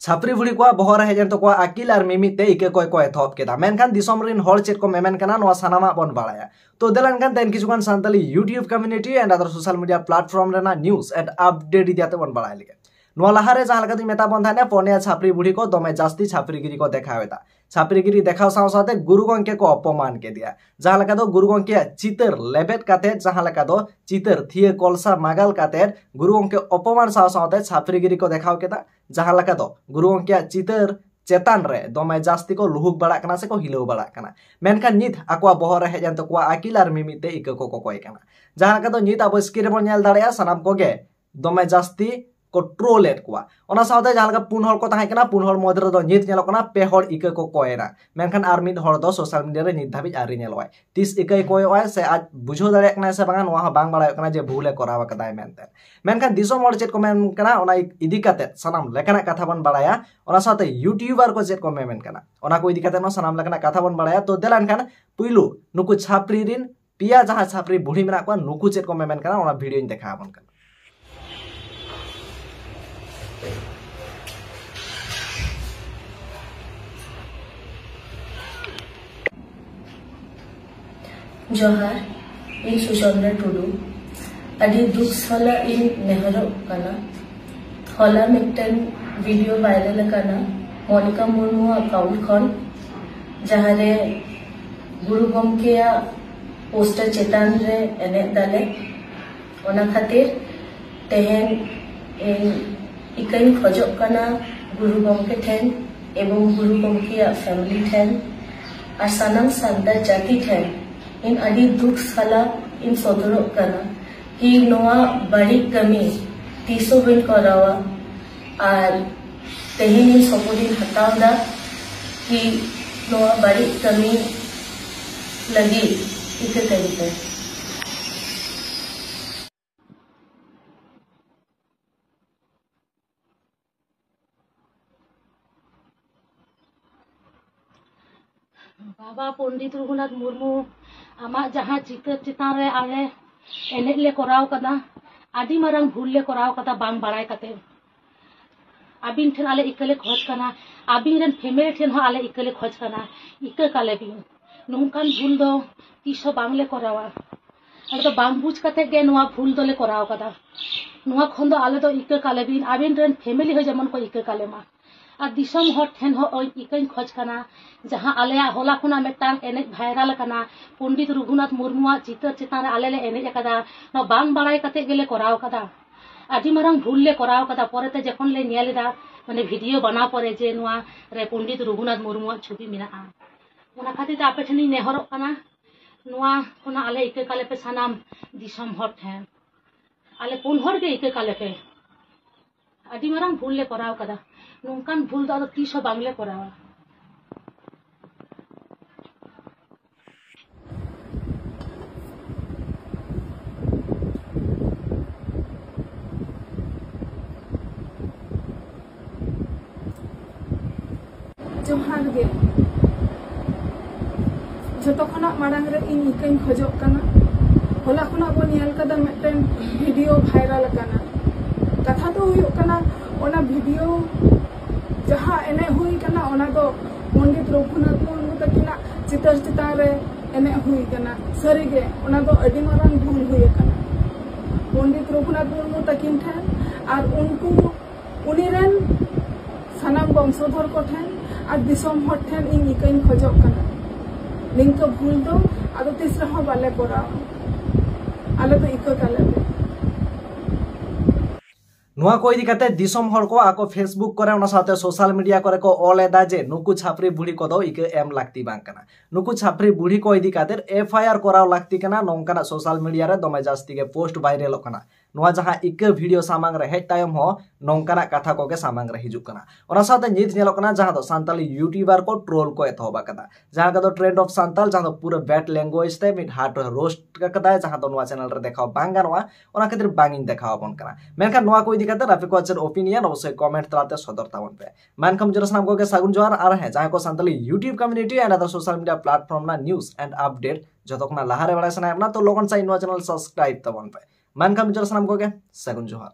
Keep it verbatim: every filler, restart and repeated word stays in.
ᱪᱷᱟᱯᱨᱤ ᱵᱩᱲᱦᱤ ᱠᱚᱣᱟᱜ ᱵᱚᱦᱚᱜ ᱨᱮ ᱦᱮᱡ ᱮᱱ ᱛᱟᱠᱚᱣᱟ ᱟᱹᱠᱤᱞ ᱟᱨ ᱢᱤᱢᱤᱫ ᱛᱮ ᱤᱠᱟᱹ ᱠᱚᱭ ᱠᱚ ᱮᱛᱚᱦᱚᱵ ᱠᱮᱫᱟ᱾ ᱢᱮᱱᱠᱷᱟᱱ ᱫᱤᱥᱚᱢ ᱨᱤᱱ ᱦᱚᱲ ᱪᱮᱫ ᱠᱚ ᱢᱮᱢᱮᱱ ᱠᱟᱱᱟ, ᱱᱚᱣᱟ ᱥᱟᱱᱟᱢᱟᱜ ᱵᱚᱱ ᱵᱟᱲᱟᱭᱟ᱾ ᱛᱚ ᱫᱮᱞᱟ ᱮᱱᱠᱷᱟᱱ ᱛᱮᱦᱮᱧ ᱠᱤᱪᱷᱩᱜᱟᱱ Santali YouTube community and other social media platform ᱨᱮᱱᱟᱜ news and update ᱤᱫᱤ ᱠᱟᱛᱮ ᱵᱚᱱ ᱵᱟᱲᱟᱭ ᱞᱮᱜᱮ᱾ ᱱᱚᱣᱟ ᱞᱟᱦᱟᱨᱮ ᱡᱟᱦᱟᱸ ᱞᱮᱠᱟ ᱫᱚᱧ ᱢᱮᱛᱟ ᱵᱚᱱ ᱛᱟᱦᱮᱸᱱᱟ, ᱯᱚᱱᱭᱟ ᱪᱷᱟᱯᱨᱤ ᱵᱩᱲᱦᱤ ᱠᱚ ᱫᱚᱢᱮ ᱡᱟᱹᱥᱛᱤ ᱪᱷᱟᱯᱨᱤᱜᱤᱨᱤ ᱠᱚ ᱫᱮᱠᱷᱟᱣ ᱮᱫᱟ᱾ ᱪᱷᱟᱯᱨᱤᱜᱤᱨᱤ ᱫᱮᱠᱷᱟᱣ ᱥᱟᱶ ᱥᱟᱶᱛᱮ ᱜᱩᱨᱩ ᱜᱚᱢᱠᱮ ᱠᱚ ᱚᱯᱚᱢᱟᱱ ᱠᱮᱫᱮᱭᱟ᱾ ᱡᱟᱦᱟᱸ ᱞᱮᱠᱟ ᱫᱚ ᱜᱩᱨᱩ ᱜᱚᱢᱠᱮᱭᱟᱜ ᱪᱤᱛᱟᱹᱨ ᱞᱮᱵᱮᱫ ᱠᱟᱛᱮ, ᱡᱟᱦᱟᱸ ᱞᱮᱠᱟ ᱫᱚ ᱪᱤᱛᱟᱹᱨ ᱛᱷᱤᱭᱟᱹ ᱠᱚᱞᱥᱟ ᱢᱟᱜᱟᱞ ᱠᱟᱛᱮ ᱜᱩᱨᱩ ᱜᱚᱢᱠᱮ ᱚᱯᱚᱢᱟᱱ ᱥᱟᱶ ᱥᱟᱶᱛᱮ ᱪᱷᱟᱯᱨᱤᱜᱤᱨᱤ ᱠᱚ ᱫᱮᱠᱷᱟᱣ ᱠᱮᱫᱟ᱾ ᱡᱟᱦᱟᱸ ᱞᱮᱠᱟ ᱫᱚ ᱜᱩᱨᱩ ᱜᱚᱢᱠᱮᱭᱟᱜ ᱪᱤᱛᱟᱹᱨ ᱪᱮᱛᱟᱱ ᱨᱮ ᱫᱚᱢᱮ ᱡᱟᱹᱥᱛᱤ ᱠᱚ ᱞᱩᱦᱩᱠ ᱵᱟᱲᱟᱜ ᱠᱟᱱᱟ ᱥᱮ ᱠᱚ ᱦᱤᱞᱟᱹᱣ ᱵᱟᱲᱟᱜ ᱠᱟᱱᱟ᱾ ᱢᱮᱱᱠᱷᱟᱱ ᱱᱤᱛ ᱟᱠᱚᱣᱟᱜ ᱵᱚᱦᱚᱜ ᱨᱮ ᱦᱮᱡ ᱮᱱ ᱛᱟᱠᱚᱣᱟ ᱟᱹᱠᱤᱞ ᱟᱨ ᱢᱤᱢᱤᱫ ᱛᱮ ᱤᱠᱟᱹ ᱠᱚ ᱠᱚᱠᱚᱭ ᱠᱟᱱᱟ᱾ ᱡᱟᱦᱟᱸ ᱞᱮᱠᱟ ᱫᱚ ᱱᱤᱛ ᱟᱵᱚ screen ᱨᱮᱵᱚᱱ ᱧᱮᱞ ᱫᱟᱲᱮᱭᱟᱜᱼᱟ, ᱥᱟᱱᱟᱢ ᱠᱚᱜᱮ ᱫᱚᱢᱮ ᱡᱟᱹᱥᱛᱤ ᱠᱚ troll ᱮᱫ ᱠᱚᱣᱟ᱾ ᱚᱱᱟ ᱥᱟᱶᱛᱮ ᱡᱟᱦᱟᱸ ᱞᱮᱠᱟ ᱯᱩᱱ ᱦᱚᱲ ᱠᱚ ᱛᱟᱦᱮᱸ ᱠᱟᱱᱟ, ᱯᱩᱱ ᱦᱚᱲ ᱢᱚᱫᱽᱫᱷᱮ ᱨᱮᱫᱚ ᱱᱤᱛ ᱧᱮᱞᱚᱜ ᱠᱟᱱᱟ ᱯᱮ ᱦᱚᱲ ᱤᱠᱟᱹ ᱠᱚ ᱠᱚᱭᱮᱱᱟ᱾ ᱢᱮᱱᱠᱷᱟᱱ ᱟᱨ ᱢᱤᱫ ᱦᱚᱲ ᱫᱚ social media ᱨᱮ ᱱᱤᱛ ᱫᱷᱟᱹᱵᱤᱡ ᱟᱹᱣᱨᱤ ᱧᱮᱞᱚᱜᱼᱟᱭ᱾ ᱛᱤᱥ ᱤᱠᱟᱹᱭ ᱠᱚᱭᱚᱜᱼᱟᱭ ᱥᱮ ᱟᱡ ᱵᱩᱡᱷᱟᱹᱣ ᱫᱟᱲᱮᱭᱟᱜ ᱠᱟᱱᱟᱭ ᱥᱮ ᱵᱟᱝᱟ, ᱱᱚᱣᱟ ᱦᱚᱸ ᱵᱟᱝ ᱵᱟᱲᱟᱭᱚᱜ ᱠᱟᱱᱟ ᱡᱮ ᱵᱷᱩᱞᱮ ᱠᱚᱨᱟᱣ ᱟᱠᱟᱫᱟᱭ ᱢᱮᱱᱛᱮ᱾ ᱢᱮᱱᱠᱷᱟᱱ ᱫᱤᱥᱚᱢ ᱦᱚᱲ ᱪᱮᱫ ᱠᱚ ᱢᱮᱱ ᱠᱟᱱᱟ, ᱚᱱᱟ ᱤᱫᱤ ᱠᱟᱛᱮ ᱥᱟᱱᱟᱢ ᱞᱮᱠᱟᱱᱟᱜ ᱠᱟᱛᱷᱟ ᱵᱚᱱ ᱵᱟᱲᱟᱭᱟ᱾ ᱚᱱᱟ ᱥᱟᱶᱛᱮ YouTuber ᱠᱚ ᱪᱮᱫ ᱠᱚ ᱢᱮᱢᱮᱱ ᱠᱟᱱᱟ, ᱚᱱᱟ ᱠᱚ ᱤᱫᱤ ᱠᱟᱛᱮ ᱦᱚᱸ ᱥᱟᱱᱟᱢ ᱞᱮᱠᱟᱱᱟᱜ ᱠᱟᱛᱷᱟ ᱵᱚᱱ ᱵᱟᱲᱟᱭᱟ᱾ ᱛᱚ ᱫᱮᱞᱟ ᱮᱱᱠᱷᱟᱱ ᱯᱩᱭᱞᱩ ᱱᱩᱠᱩ ᱪᱷᱟᱯᱨᱤ ᱨᱤᱱ ᱯᱮᱭᱟ ᱡᱟᱦᱟᱸ ᱪᱷᱟᱯᱨᱤ ᱵᱩᱲᱦᱤ ᱢᱮᱱᱟᱜ ᱠᱚᱣᱟ, ᱱᱩᱠᱩ ᱪᱮᱫ ᱠᱚ ᱢᱮᱢᱮᱱ ᱠᱟᱱᱟ, ᱚᱱᱟ videoᱧ ᱫᱮᱠᱷᱟᱣ ᱟᱵᱚᱱ ᱠᱟᱱᱟ᱾ ᱡᱚᱦᱟᱨ, ᱤᱧ ᱥᱩᱪᱚᱱᱫᱨᱟ ᱴᱩᱰᱩ᱾ ᱟᱹᱰᱤ ᱫᱩᱠ ᱥᱟᱞᱟᱜ ᱤᱧ ᱱᱮᱦᱚᱨᱚᱜ ᱠᱟᱱᱟ, ᱦᱚᱞᱟ ᱢᱤᱫᱴᱮᱱ video viral ᱟᱠᱟᱱᱟ ᱢᱚᱱᱤᱠᱟ ᱢᱩᱨᱢᱩ account ᱠᱷᱚᱱ, ᱡᱟᱦᱟᱸᱨᱮ ᱜᱩᱨᱩ ᱜᱚᱢᱠᱮᱭᱟᱜ poster ᱪᱮᱛᱟᱱ ᱨᱮ ᱮᱱᱮᱡ ᱫᱟᱞᱮ᱾ ᱚᱱᱟ ᱠᱷᱟᱹᱛᱤᱨ ᱛᱮᱦᱮᱧ ᱤᱧ ᱤᱠᱟᱹᱧ ᱠᱷᱚᱡᱚᱜ ᱠᱟᱱᱟ ᱜᱩᱨᱩ ᱜᱚᱢᱠᱮ ᱴᱷᱮᱱ ᱮᱵᱚᱝ ᱜᱩᱨᱩ ᱜᱚᱢᱠᱮᱭᱟᱜ family ᱴᱷᱮᱱ ᱟᱨ ᱥᱟᱱᱟᱢ ᱥᱟᱱᱛᱟᱲ ᱡᱟᱹᱛᱤ ᱴᱷᱮᱱ ᱤᱧ ᱟᱹᱰᱤ ᱫᱩᱠ ᱥᱟᱞᱟᱜ ᱤᱧ ᱥᱚᱫᱚᱨᱚᱜ ᱠᱟᱱᱟ ᱠᱤ ᱱᱚᱣᱟ ᱵᱟᱹᱲᱤᱡ ᱠᱟᱹᱢᱤ ᱛᱤᱥ ᱦᱚᱸ ᱵᱟᱹᱧ ᱠᱚᱨᱟᱣᱟ᱾ ᱟᱨ ᱛᱮᱦᱮᱧ ᱤᱧ ᱥᱚᱯᱚᱫ ᱤᱧ ᱦᱟᱛᱟᱣ ᱮᱫᱟ ᱠᱤ ᱱᱚᱣᱟ ᱵᱟᱹᱲᱤᱡ ᱠᱟᱹᱢᱤ ᱞᱟᱹᱜᱤᱫ ᱤᱠᱟᱹ ᱠᱟᱹᱧ ᱯᱮ᱾ ᱵᱟᱵᱟ ᱯᱚᱱᱰᱤᱛ ᱨᱚᱜᱷᱩᱱᱟᱛᱷ ᱢᱩᱨᱢᱩ, ᱟᱢᱟᱜ ᱡᱟᱦᱟᱸ ᱪᱤᱛᱟᱹᱨ ᱪᱮᱛᱟᱱ ᱨᱮ ᱟᱞᱮ ᱮᱱᱮᱡ ᱞᱮ ᱠᱚᱨᱟᱣ ᱠᱟᱫᱟ, ᱟᱹᱰᱤ ᱢᱟᱨᱟᱝ ᱵᱷᱩᱞ ᱞᱮ ᱠᱚᱨᱟᱣ ᱠᱟᱫᱟ ᱵᱟᱝ ᱵᱟᱲᱟᱭ ᱠᱟᱛᱮ᱾ ᱟᱹᱵᱤᱱ ᱴᱷᱮᱱ ᱟᱞᱮ ᱤᱠᱟᱹ ᱞᱮ ᱠᱷᱚᱡᱽ ᱠᱟᱱᱟ, ᱟᱹᱵᱤᱱ ᱨᱮᱱ ᱯᱷᱮᱢᱮᱞᱤ ᱴᱷᱮᱱ ᱦᱚᱸ ᱟᱞᱮ ᱤᱠᱟᱹ ᱞᱮ ᱠᱷᱚᱡᱽ ᱠᱟᱱᱟ, ᱤᱠᱟᱹ ᱠᱟᱞᱮ ᱵᱤᱱ᱾ ᱱᱚᱝᱠᱟᱱ ᱵᱷᱩᱞ ᱫᱚ ᱛᱤᱥ ᱦᱚᱸ ᱵᱟᱝᱞᱮ ᱠᱚᱨᱟᱣᱟ᱾ ᱟᱞᱮ ᱫᱚ ᱵᱟᱝ ᱵᱩᱡᱽ ᱠᱟᱛᱮ ᱜᱮ ᱱᱚᱣᱟ ᱵᱷᱩᱞ ᱫᱚᱞᱮ ᱠᱚᱨᱟᱣ ᱠᱟᱫᱟ᱾ ᱱᱚᱣᱟ ᱠᱷᱚᱱ ᱫᱚ ᱟᱞᱮ ᱫᱚ ᱤᱠᱟᱹ ᱠᱟᱞᱮ ᱵᱤᱱ, ᱟᱹᱵᱤᱱ ᱨᱮᱱ ᱯᱷᱮᱢᱮᱞᱤ ᱦᱚᱸ ᱡᱮᱢᱚᱱ ᱠᱚ ᱤᱠᱟᱹ ᱠᱟᱞᱮ ᱢᱟ᱾ ᱟᱨ ᱫᱤᱥᱚᱢ ᱦᱚᱲ ᱴᱷᱮᱱ ᱦᱚᱸ ᱤᱠᱟᱹᱧ ᱠᱷᱚᱡᱽ ᱠᱟᱱᱟ, ᱡᱟᱦᱟᱸ ᱟᱞᱮᱭᱟᱜ ᱦᱚᱞᱟ ᱠᱷᱚᱱᱟᱜ ᱢᱤᱫᱴᱟᱝ ᱮᱱᱮᱡ ᱵᱷᱟᱭᱨᱟᱞ ᱟᱠᱟᱱᱟ, ᱯᱚᱱᱰᱤᱛ ᱨᱚᱜᱷᱩᱱᱟᱛᱷ ᱢᱩᱨᱢᱩᱣᱟᱜ ᱪᱤᱛᱟᱹᱨ ᱪᱮᱛᱟᱱ ᱨᱮ ᱟᱞᱮ ᱞᱮ ᱮᱱᱮᱡ ᱟᱠᱟᱫᱟ, ᱱᱚᱣᱟ ᱵᱟᱝ ᱵᱟᱲᱟᱭ ᱠᱟᱛᱮ ᱜᱮᱞᱮ ᱠᱚᱨᱟᱣ ᱟᱠᱟᱫᱟ᱾ ᱟᱹᱰᱤ ᱢᱟᱨᱟᱝ ᱵᱷᱩᱞ ᱞᱮ ᱠᱚᱨᱟᱣ ᱟᱠᱟᱫᱟ᱾ ᱯᱚᱨᱮᱛᱮ ᱡᱚᱠᱷᱚᱱ ᱞᱮ ᱧᱮᱞ ᱮᱫᱟ, ᱢᱟᱱᱮ ᱵᱷᱤᱰᱤᱭᱳ ᱵᱮᱱᱟᱣ ᱯᱚᱨᱮ, ᱡᱮ ᱱᱚᱣᱟ ᱨᱮ ᱯᱚᱱᱰᱤᱛ ᱨᱚᱜᱷᱩᱱᱟᱛᱷ ᱢᱩᱨᱢᱩᱣᱟᱜ ᱪᱷᱚᱵᱤ ᱢᱮᱱᱟᱜᱼᱟ, ᱚᱱᱟ ᱠᱷᱟᱹᱛᱤᱨ ᱛᱮ ᱟᱯᱮ ᱴᱷᱮᱱᱤᱧ ᱱᱮᱦᱚᱨᱚᱜ ᱠᱟᱱᱟ, ᱱᱚᱣᱟ ᱠᱷᱚᱱᱟᱜ ᱟᱞᱮ ᱤᱠᱟᱹ ᱠᱟᱞᱮ ᱯᱮ ᱥᱟᱱᱟᱢ ᱫᱤᱥᱚᱢ ᱦᱚᱲ ᱴᱷᱮᱱ᱾ ᱟᱞᱮ ᱯᱩᱱ ᱦᱚᱲ ᱜᱮ ᱤᱠᱟᱹ ᱠᱟᱞᱮ ᱯᱮ᱾ ᱟᱹᱰᱤ ᱢᱟᱨᱟᱝ ᱵᱷᱩᱞ ᱞᱮ ᱠᱚᱨᱟᱣ ᱠᱟᱫᱟ᱾ ᱱᱚᱝᱠᱟᱱ ᱵᱷᱩᱞ ᱫᱚ ᱟᱫᱚ ᱛᱤᱥ ᱦᱚᱸ ᱵᱟᱝᱞᱮ ᱠᱚᱨᱟᱣᱟ᱾ ᱡᱚᱦᱟᱨ ᱜᱮ᱾ ᱡᱚᱛᱚ ᱠᱷᱚᱱᱟᱜ ᱢᱟᱲᱟᱝ ᱨᱮ ᱤᱧ ᱤᱠᱟᱹᱧ ᱠᱷᱚᱡᱚᱜ ᱠᱟᱱᱟ, ᱦᱚᱞᱟ ᱠᱷᱚᱱᱟᱜ ᱵᱚᱱ ᱧᱮᱞ ᱠᱟᱫᱟ, ᱢᱤᱫᱴᱮᱱ ᱵᱷᱤᱰᱤᱭᱳ ᱵᱷᱟᱭᱨᱟᱞ ᱟᱠᱟᱱᱟ᱾ ᱠᱟᱛᱷᱟ ᱫᱚ ᱦᱩᱭᱩᱜ ᱠᱟᱱᱟ, ᱚᱱᱟ ᱵᱷᱤᱰᱤᱭᱳ ᱡᱟᱦᱟᱸ ᱮᱱᱮᱡ ᱦᱩᱭ ᱠᱟᱱᱟ, ᱚᱱᱟ ᱫᱚ ᱯᱚᱱᱰᱤᱛ ᱨᱚᱜᱷᱩᱱᱟᱛᱷ ᱢᱩᱨᱢᱩ ᱛᱟᱹᱠᱤᱱᱟᱜ ᱪᱤᱛᱟᱹᱨ ᱪᱮᱛᱟᱱ ᱨᱮ ᱮᱱᱮᱡ ᱦᱩᱭ ᱠᱟᱱᱟ᱾ ᱥᱟᱹᱨᱤᱜᱮ, ᱚᱱᱟ ᱫᱚ ᱟᱹᱰᱤ ᱢᱟᱨᱟᱝ ᱵᱷᱩᱞ ᱦᱩᱭ ᱟᱠᱟᱱᱟ ᱯᱚᱱᱰᱤᱛ ᱨᱚᱜᱷᱩᱱᱟᱛᱷ ᱢᱩᱨᱢᱩ ᱛᱟᱹᱠᱤᱱ ᱴᱷᱮᱱ ᱟᱨ ᱩᱱᱠᱩ, ᱩᱱᱤ ᱨᱮᱱ ᱥᱟᱱᱟᱢ ᱵᱚᱝᱥᱚᱫᱷᱚᱨ ᱠᱚ ᱴᱷᱮᱱ ᱟᱨ ᱫᱤᱥᱚᱢ ᱦᱚᱲ ᱴᱷᱮᱱ ᱤᱧ ᱤᱠᱟᱹᱧ ᱠᱷᱚᱡᱚᱜ ᱠᱟᱱᱟ᱾ ᱱᱤᱝᱠᱟᱹ ᱵᱷᱩᱞ ᱫᱚ ᱟᱫᱚ ᱛᱤᱥ ᱨᱮᱦᱚᱸ ᱵᱟᱞᱮ ᱠᱚᱨᱟᱣᱟ᱾ ᱟᱞᱮ ᱫᱚ ᱤᱠᱟᱹ ᱠᱟᱞᱮ ᱯᱮ᱾ ᱱᱚᱣᱟ ᱠᱚ ᱤᱫᱤ ᱠᱟᱛᱮ ᱫᱤᱥᱚᱢ ᱦᱚᱲ ᱠᱚ ᱟᱠᱚ Facebook ᱠᱚᱨᱮ, ᱚᱱᱟ ᱥᱟᱶᱛᱮ ᱥᱳᱥᱟᱞ ᱢᱤᱰᱤᱭᱟ ᱠᱚᱨᱮ ᱠᱚ ᱚᱞ ᱮᱫᱟ ᱡᱮ ᱱᱩᱠᱩ ᱪᱷᱟᱯᱨᱤ ᱵᱩᱲᱦᱤ ᱠᱚᱫᱚ ᱤᱠᱟᱹ ᱮᱢ ᱞᱟᱹᱠᱛᱤ ᱵᱟᱝ ᱠᱟᱱᱟ, ᱱᱩᱠᱩ ᱪᱷᱟᱯᱨᱤ ᱵᱩᱲᱦᱤ ᱠᱚ ᱤᱫᱤ ᱠᱟᱛᱮ FIR ᱠᱚᱨᱟᱣ ᱞᱟᱹᱠᱛᱤ ᱠᱟᱱᱟ, ᱱᱚᱝᱠᱟᱱᱟᱜ ᱥᱳᱥᱟᱞ ᱢᱤᱰᱤᱭᱟ ᱨᱮ ᱫᱚᱢᱮ ᱡᱟᱹᱥᱛᱤ ᱜᱮ ᱯᱳᱥᱴ ᱵᱷᱟᱭᱨᱟᱞᱚᱜ ᱠᱟᱱᱟ᱾ ᱱᱚᱣᱟ ᱡᱟᱦᱟᱸ ᱤᱠᱟᱹ ᱵᱷᱤᱰᱤᱭᱳ ᱥᱟᱢᱟᱝ ᱨᱮ ᱦᱮᱡ ᱛᱟᱭᱚᱢ ᱦᱚᱸ ᱱᱚᱝᱠᱟᱱᱟᱜ ᱠᱟᱛᱷᱟ ᱠᱚᱜᱮ ᱥᱟᱢᱟᱝ ᱨᱮ ᱦᱤᱡᱩᱜ ᱠᱟᱱᱟ᱾ ᱚᱱᱟ ᱥᱟᱶᱛᱮ ᱱᱤᱛ ᱧᱮᱞᱚᱜ ᱠᱟᱱᱟ ᱡᱟᱦᱟᱸ ᱫᱚ ᱥᱟᱱᱛᱟᱞᱤ YouTuber ᱠᱚ ᱴᱨᱳᱞ ᱠᱚ ᱮᱛᱚᱦᱚᱵ ᱟᱠᱟᱫᱟ, ᱡᱟᱦᱟᱸ ᱠᱚᱫᱚ Trend of Santal, ᱡᱟᱦᱟᱸ ᱫᱚ ᱯᱩᱨᱟᱹ bad language ᱛᱮ ᱢᱤᱫ hard roast ᱟᱠᱟᱫᱟᱭ, ᱡᱟᱦᱟᱸ ᱫᱚ ᱱᱚᱣᱟ ᱪᱮᱱᱮᱞ ᱨᱮ ᱫᱮᱠᱷᱟᱣ ᱵᱟᱝ ᱜᱟᱱᱚᱜᱼᱟ, ᱚᱱᱟ ᱠᱷᱟᱹᱛᱤᱨ ᱵᱟᱝ ᱤᱧ ᱫᱮᱠᱷᱟᱣ ᱟᱵᱚᱱ ᱠᱟᱱᱟ᱾ ᱢᱮᱱᱠᱷᱟᱱ ᱱᱚᱣᱟ ᱠᱚ ᱤᱫᱤ ᱠᱟᱛᱮ ᱟᱯᱮ ᱠᱚᱣᱟᱜ ᱪᱮᱫ opinion, ᱚᱵᱚᱥᱥᱳᱭ comment ᱛᱟᱞᱟᱛᱮ ᱥᱚᱫᱚᱨ ᱛᱟᱵᱚᱱ ᱯᱮ᱾ ᱢᱮᱱᱠᱷᱟᱱ ᱢᱩᱪᱟᱹᱫ ᱥᱟᱱᱟᱢ ᱠᱚᱜᱮ ᱥᱟᱹᱜᱩᱱ ᱡᱚᱦᱟᱨ᱾ ᱟᱨ ᱦᱮᱸ, ᱡᱟᱦᱟᱸᱭ ᱠᱚ Santali YouTube community and other social media platform ᱨᱮᱱᱟᱜ news and update ᱡᱚᱛᱚ ᱠᱷᱚᱱᱟᱜ ᱞᱟᱦᱟᱨᱮ ᱵᱟᱲᱟᱭ ᱥᱟᱱᱟᱭᱮᱫ ᱵᱚᱱᱟ, ᱛᱚ ᱞᱚᱜᱚᱱ ᱥᱟᱺᱦᱤᱡ ᱱᱚᱣᱟ ᱪᱮᱱᱮᱞ subscribe ᱛᱟᱵᱚᱱ ᱯᱮ᱾ ᱢᱮᱱᱠᱷᱟᱱ ᱢᱩᱪᱟᱹᱫ ᱥᱟᱱᱟᱢ ᱠᱚᱜᱮ ᱥᱟᱹᱜᱩᱱ ᱡᱚᱦᱟᱨ᱾